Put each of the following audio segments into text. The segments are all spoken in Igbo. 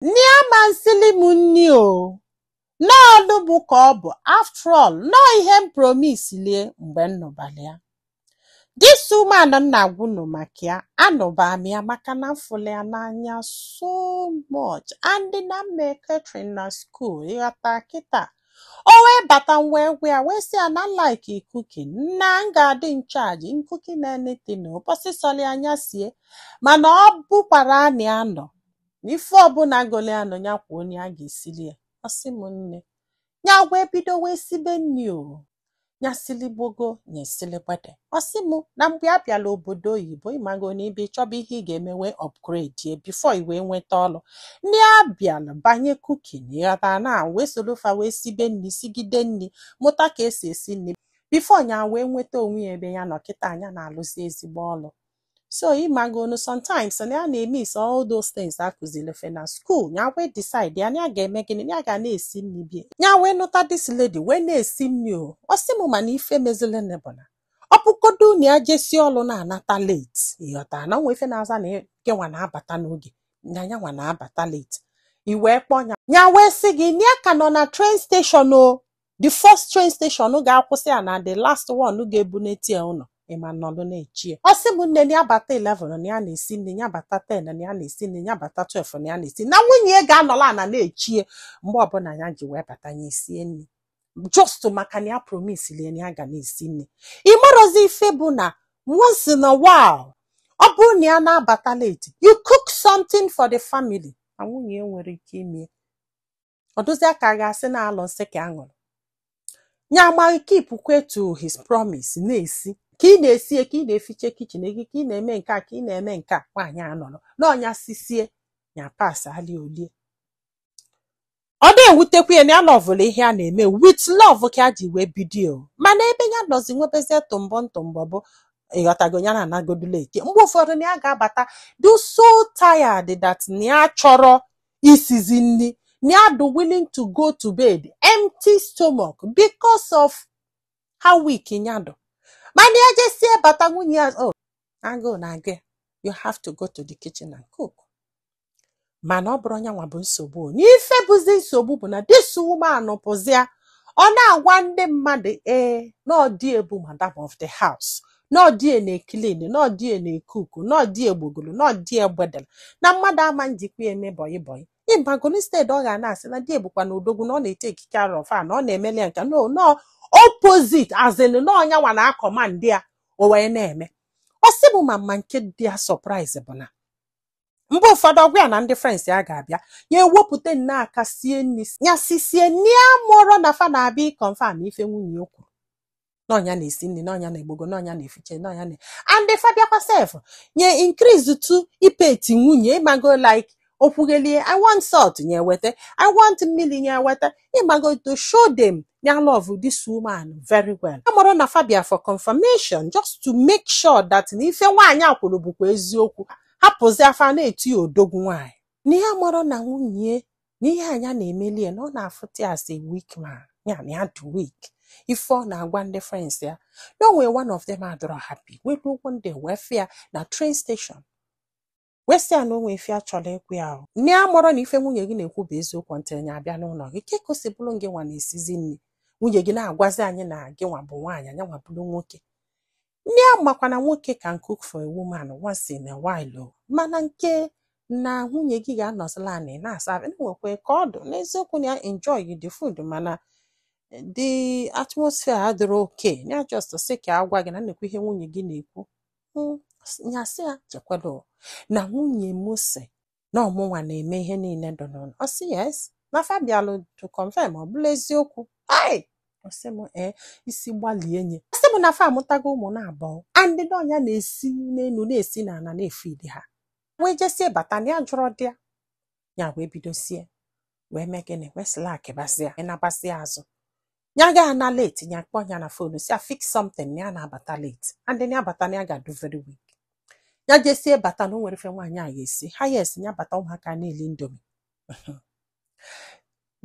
Nni ama nsili m nni o n'ọlụ bụ ka ọ bụ. After all, nọọ ihe m promise lie mgbe m nụbara ya. This woman m na-agwa unu maka ya, anụba m ya maka na m fụrụ ya n'anya so much and na m mee catering na school. Ịghọta kịta, o wee bata, m wee gwa ya, wee sị ya na like cooking, na m ga-adị in charge in cooking anything. Ụbọchị sọrọ ya anya sie, mana ọ bụkwara anị anọ na ife ọbụla goli anọ ya kwuo onye a ga-esili ya. Ọ sị m nne ya wee bido wee sibe nri o ya siligbogo ya esiligbede. Ọ sị m na mgbe a bịala obodo oyibo, ịmago na ibe ịchọba ihe ị ga-eme wee upgrade ye before i wee nweta ọrụ. Ndị abịala banye cooking, ịghọta, na wee soro fa wee sibe nri, sigide nri, mụta ka esi esi nri before ya wee nweta onwe ya ebe ya nọ kịta. Anya na-alụzi ezigbo ọrụ. So ịmagonu, sometimes na ya na-emiss all those things akụziri fe na school. Ya wee decide ya na ya ga-eme gịnị? Ya ga na-esi nri bie. Ya wee nụta this lady, wee na-esi nri o. Ọ sị m mana ife mezilini bụ na ọ bụgodu na ya jesi ọlụ na-anata late, ịghọta na nwa ife na-aza na gịnwa na-abata n'oge, na ya nwa na-abata late, i wee kpọọ ya, ya wee sị gị na ya ka nọ na train station o, the first train station ga-akwụsị ya na the last one ga-ebuneti ya ụlọ, ịma nọlụ na-echi ya. Ọ sị m nne, na ya bata 11 na ya na-esi nri, ya bata 10 na ya na-esi nri, ya bata 12 na ya na-esi, na nwunye ya ga-anọla ana na-echi ya mgbe ọbụla ya ji wee bata ya esie nri, just maka na ya promise lie na ya ga na-esi nri. Ị marọzi ife bụ na once in a while, ọ bụrụ na ya na-abata late, you cook something for the family, na nwunye ya nwere ike ime ọ dozie ka a ga-asị na alụ nsị ka a ṅụrụ ya. Amaghị keep kwe to his promise, na-esi ka ị na-esi, ka ị na-efiche kitchen gị, ka ị na-eme nke a, ka ị na-eme nke a. Nwaanyị a nọrọ n'ọnya sisie ya pas ali olie. Ọ na-ewutekwa ya na ya loveụrụ ihe a na-eme with love ka a ji wee bido o. Mana ebe ya nọzi nwebezie tụmbọ ntụmbọ bụ, ịghọtago, ya na-anagodula eke mgbe ụfọdụ na ya ga-abata do so tired that na ya chọrọ isizi nri, na ya do willing to go to bed empty stomach because of how weak ya do. Mana ya jesie bata, nwunye ya, oh, agụụ na-agụ ya, you have to go to the kitchen and cook. Mana ọ bụrụ onye nwa bụ nsogbu o. N'ife bụzi nsogbu bụ na this woman pụzia, ọ na-agwa ndị mmadụ ee na ọ dị ebu madam of the house, na ọ dị na-eclean, na ọ dị na-ecook, na ọ dị egbogolo, na ọ dị egbedela, na mmadụ ama njikwa ya eme boyi boyi. Ịbagolo, instead ọ ga na-asị na di ebukwa na odogwu, na ọ na-etake care of her, na ọ na-emeli ya nka. No, no, opposite, as in na ọnya nwa na-acommand ya o wee na-eme. Ọ sị bụ ma nke dị ya surprise bụ na mgbe ụfọdụ ọgwa ya na ndị friends ya ga-abịa, ya ewepụta nne aka sie nri, ya sisie nri a mụrọ na fa na-abịa ịconfirm ife nwunye o kwuru n'ọnya na-esi nri, n'ọnya na-egbogo, n'ọnya na-efiche, n'ọnya na and fa bịakwa sef nye increase to ipeti nwunye. Ịmago, like okwughelie, "I want salt," nye weta, "I want mmiri," nye weta. Ịmago, to show them ya love this woman very well. Amụrụ na fa bịa for confirmation, just to make sure that na ife nwaanyị a kwuru bụkwa eziokwu. Hapụzi afa na-eti ya odogwu nwaanyị, na ihe mụrụ na nwunye na ihe anya na-emeli ya, na ọ na-afụta ya as a weak man, ya na ya dị weak. Ife ọ na-agwa ndị friends ya na o nwere one of them adọrọ happy, wee ruo one day wee fịa na train station, wee sị ya na o nwee ife a chọrọ ịkwụ ya ahụ, nne ya mụrụ na ife nwunye gị na-ekwu bụ eziokwu. Ntị ya abịa n'ụlọ gị ke ka o si bụrụ gị nwa na-esizi nri, nwunye gị na-agwazi anyị na gị nwa bụ nwaanyị, anya nwa bụrụ nwoke. Nne ya makwa na nwoke can cook for a woman once in a while o, mana nke na nwunye gị ga-anọzila anị na-asa nwekwe ka ọ dụ n'eziokwu na ya enjoy the food, mana the atmosphere adịrọ okay. Ya just sị ka agwa gị na nnekwu ihe nwunye gị na-ekwu. Ya sị ya chekwado na nwunye m sị na ọmụnwa na-eme ihe niile dị n'ụlọ. Ọ sị yes, na fa bịalụ to confirm ọ bụla eziokwu. Ai, ọ sị m ee, isi gbalie nye. Ọ sị m na fa amụtago ụmụ na abụọ and ọnya na-esi n'elu, na-esi n'ala, na-efidi ha, wee jesie bata na ya jụrụ di ya, ya wee bidosie wee mee gịnị, wee slack basịa nabasịa azụ. Ya ga ana late, ya kpọọ ya na phone, si ya fix something, na ya na-abata late and ya bata na ya ga-adụ very weak. Ya jesie bata na o nwere ife nwaanyị a ga-esi ha. Yes, ya bata, ụmụaka na-eli Indomie.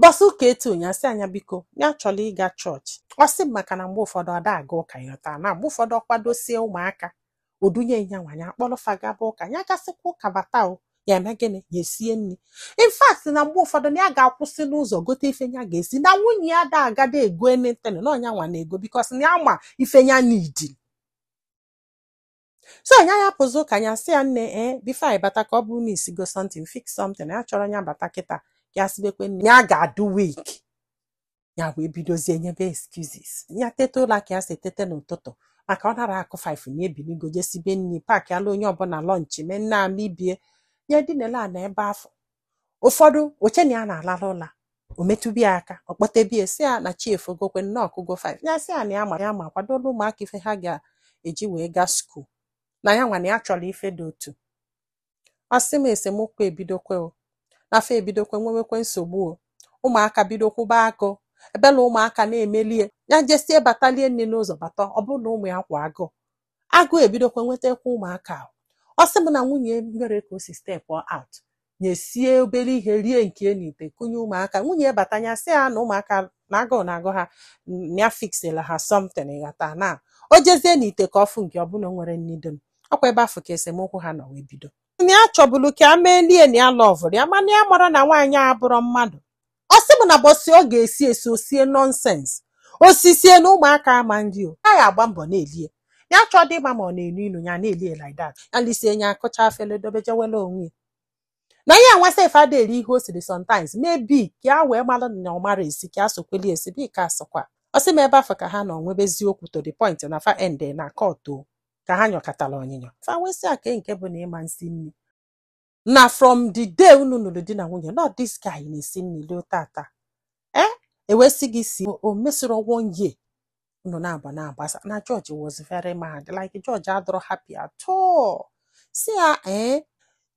Bọsụ ụka etu ya sị anya biko, ya chọrọ ịga chọọchị. Ọ sị m maka na mgbe ụfọdụ ọ da aga ụka ya taa, na mgbe ụfọdụ ọ kwadosie ụmụaka odunye ya nwaanyị akpọrọ fa gaba ụka, ya gasịkwa ụka bata o. Ya eme gịnị? Ya esie nri. In fact, na mgbe ụfọdụ na ya ga-akwụsị n'ụzọ gote ife ya ga-esi, na nwunye ya da agada ego anything, na ọnya nwa na-ego, because na ya ma ife ya need. So nya ya pụzi ụka, ya sị ya, "Nne, ee, before anyị bata, ka ọ bụrụ na isigo something, fix something." Ya chọrọ ya bata kịta ya sibekwe nne, ya ga-adụ weak. Ya wee bidozie nyebe excuses. Ya teta ụla ka ya si etete n'ụtụtụ, maka ọ nara akụ 5 na ebiligo jesibe nri, pack ala onye ọbụla lunch, mee nne amibie ya dinela na ebe afọ. Ụfọdụ oche na ya na-alala ụla, o metụbia aka, ọ kpọtebie, si ya na chi efogokwe, nnọọ ọkụgo 5. Ya sị ya na ya ma, ya ma kwadola ụmụaka ife ha ga-eji wee gaa school, na ya nwa na ya chọrọ ife dị otu. Ọ sị m esemokwu ebidokwe o, n'afọ ebidokwe nwewekwe nsogbu o. Ụmụaka bido kwụba agụ ebela, ụmụaka na-emelie ya, jesie batalie nne n'ụzọ bata, ọ bụrụ na ụmụ ya kwa agụụ, agụụ ebidokwe nwetakwa ụmụaka ahụ. Ọ sị m na nwunye mere ka o si step out, nyesie obere ihe rie nke n'ite kụnye ụmụaka. Nwunye bata, ya sị ya na ụmụaka na agụụ na-agụ ha, na ya fixela ha something. Ịghọta na o jezie n'ite ka ọ fụ nke ọbụla o nwere nnido ọkwa ebe afọ ka esemokwu ha nọ wee bido. Na ya chọbulu ka a meelie na ya loverụ ya, mana ya mara na nwaanyị a abụrọ mmadụ. Ọ sị m na bọsị ọ ga-esi esi osie nonsense, osisie na ụmụaka ama nri o ya ya agba mbọ na-elie ya, chọọ dị ịma ma ọ na-enu inu ya na-elie like that. Ya lisie ya, akụcha afele, dobe, jewela onwe ya. Na ya nwa sef ada eri ihe o siri sometimes, maybe ka ya wee mara na ọ mara esi, ka a sokweli esi bi ka asụkwa. Ọ sị m ebe afọ ka ha nọ nwebe okwu, to the point na fa end na court o, ka ha nyọkọtara onyinyo fa wee sị ake nke bụ na ịma nsi nri na from the day unu nụrụ di na nwunye, not this guy na-esi nri ruo tata. Eh, ewesị gị si o mesịrị one year unu na-agba na-agbasa. Na George was very mad, like George adọrọ happy at all. Si ya, eh,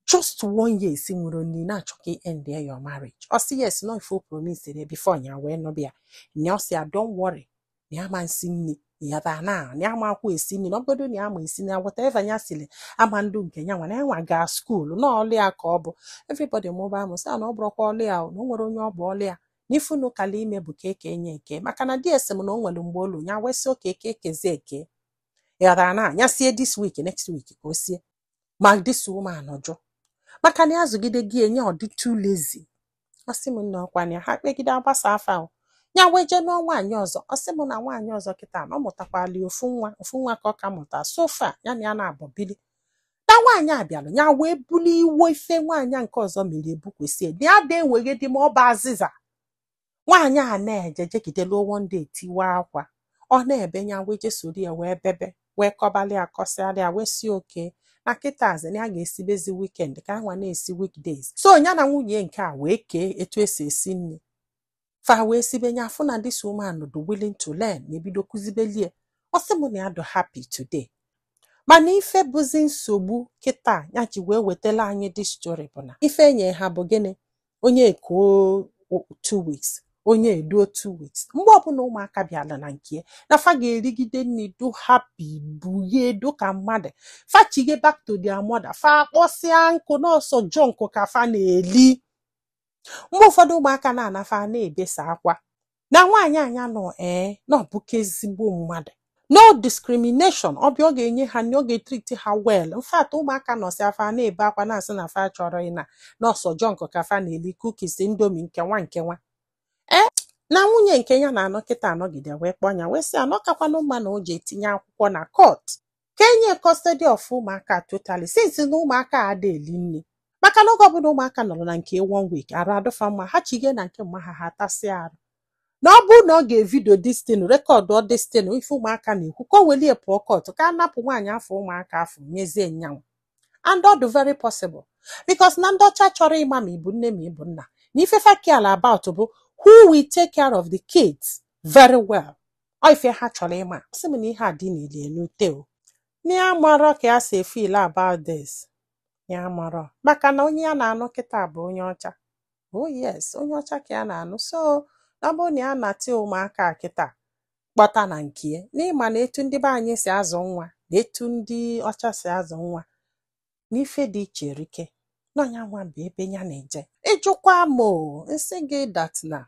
just one year si nwere nri na-achọ ka end your marriage. Ọ sị yes, no ife o promise ya before ya wee nụbịa ya. Ọ sị ya, "Don't worry," na ya ma nsi nri ya daa na ya ma akwụ esi nri, na ọbụgodo na ya ma esi na whatever ya siri ama ndụ nke ya nwa, na ya nwa gaa school na ọlụ ya ka ọ bụ. Everybody mụba amụ, sị na ọ bụrụkwa ọlụ ya o, na o nwere onye ọ bụ ọlụ ya na ifunu kala ime bụ ka eke enye eke, maka na di esi m na o nwere mgbe olu ya wee sị oke eke ekezi eke ịghọtara na ya sie this week, next week ka o sie. Ma this woman jụ, maka na ya zụgide gị enye, ọ dị too lazy. Ọ sị m nna, ọkwa ya ha kpegide agbasa afa o, ya wee jee nụọ nwaanyị ọzọ. Ọ sị m na nwaanyị ọzọ kịta na ọ mụtakwali ofu nwa, ofu nwa ka ọ ka mụta so far. Ya na ya na-abọ bili na nwaanyị a bịalụ, ya wee buli iwe ife nwaanyị a nke ọzọ mere ebukwesị na ya da eweghe dị ma ọ bụ azịza. Nwaanyị a na-eje jegideluo, one day tiwa akwa, ọ na-ebe, ya wee jesori ya wee bebe, wee kọbalị ya, kọsịalị ya, wee si oke na kịtazi na ya ga-esibezi weekend ka anwa na-esi weekdays. So ya na nwunye nke a wee kee etu esi esi nri, fa wee sibe. Nya afụ na this woman dị willing to learn, na ebido kụzibelie. Ọ sị m na ya dị happy today, mana ife bụzi nsogbu kịta ya ji wee wetala anyị this story bụ na ife enye ha bụ gịnị? Onye ekuo 2 weeks, onye eduo 2 weeks. Mgbe ọbụla ụmụaka bịala na nke na fa ga-erigide nri, du happy, buye edo ka mmadụ, fa chige back to their mother, fa kpọsịa nkụ n'ọsọ junk ka fa na-eli. Mgbe ụfọdụ ụmụaka na-anafa na-ebesa akwa na nwaanyị anya nọ, ee, na ọ bụka ezigbo mmadụ, no discrimination. Ọbịa ọ ga-enye ha nri, ọ ga-etreat ha well. In fact, ụmụaka nọsị afa na-ebe akwa, na-asị na fa chọrọ ịna nọọsọ junk ka fa na-eli, cookies, Indomie, nkewa nkewa. Ee, na nwunye nke ya na-anọ kịta anọgide wee kpọọ ya, wee sị anọkakwanụ mma na o ji etinye akwụkwọ na court ka enye custody of ụmụaka totally, since na ụmụaka a ada eli nri, maka na oge ọbụla ụmụaka nọrọ na nke one week, arụ adụfa mma, ha chige na nke mma ha, ha tasịa arụ. Na ọ bụrụ na ọ ga-evideo this thing, record this thing, ife ụmụaka na-ekwu, ka o welie pụọ court ka a napụ nwaanyị afọ ụmụaka afọ nyezie nyanwụ. And ọ dị very possible, because na ndị ọcha chọrọ ịma ma ịbụ nne ma ịbụ nna, na ife fa care about bụ who will take care of the kids very well. Ọ ife ha chọrọ ịma. Sị m na ihe a dị n'ili enute o, na ya marọ ka ya si feel about this. Ya marọ maka na onye ya na-anụ kịta bụ onye ọcha. Oh yes, onye ọcha ka ya na-anụ. So na ọ bụrụ na ya na-ati ụmụaka kịta kpọta na nke ya, n'ịma na etu ndị be anyị si azụ nwa na etu ndị ọcha si azụ nwa n'ife dị iche erike n'ọnya nwa bụ ebe ya na-eje. Ịjụkwa m o, nsị gị that na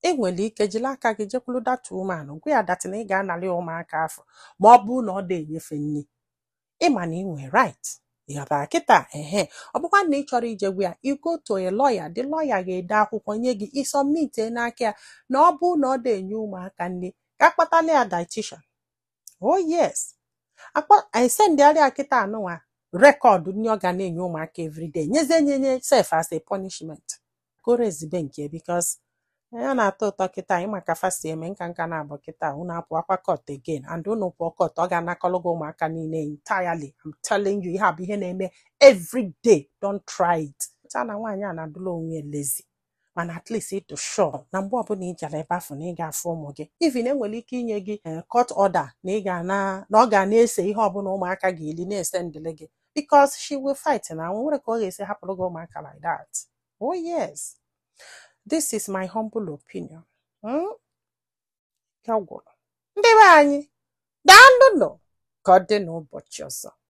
ị nwere ike jiri aka gị jekwuru that woman, gwa ya that na ị ga-anarị ụmụaka afọ ma ọ bụrụ na ọ dị enyefe nri. Ịma na ị nwere right Ịghọtara kịta? Ehe, ọ bụkwa na ị chọrọ ije gwa ya, you go to a lawyer. The lawyer ga-ede akwụkwọ nye gị, ị submit n'aka ya na ọ bụ na ọ na-enye ụmụaka nri, ka akpatala ya dietitian. Oh yes, akpọ esendịarịa kịta anụnwa record nri ọ ga na-enye ụmụaka everyday, nyezie nye sef as a punishment ka o rezibe nke, because ya na-atọ ụtọ kịta. Ịma ka fa si eme nka nka na-abụ kịta, unu apụ akwa court again, and unu pụọ court, ọ ga-anakọlụ gị ụmụaka niile entirely. I'm telling you, ihe a bụ ihe na-eme every day. Don't try it. Ta na nwaanyị a na-adụla onwe ya lazy, mana at least ịtụ sure na mgbe ọbụla ị jere ebe afọ na ị ga-afụ ụmụ gị. Even enwere ike inye gị court order na ị ga na na ọ ga na-ese ihe ọbụla ụmụaka ga-eli na-ese ndịle gị, because she will fight na nwere ka ọ ga-esi hapụrụ gị ụmụaka like that. Oh yes, this is my humble opinion. Ya gwụrụ, ndị be anyị, daalụnụ. Ka ọ dị n'ụbọchị ọzọ.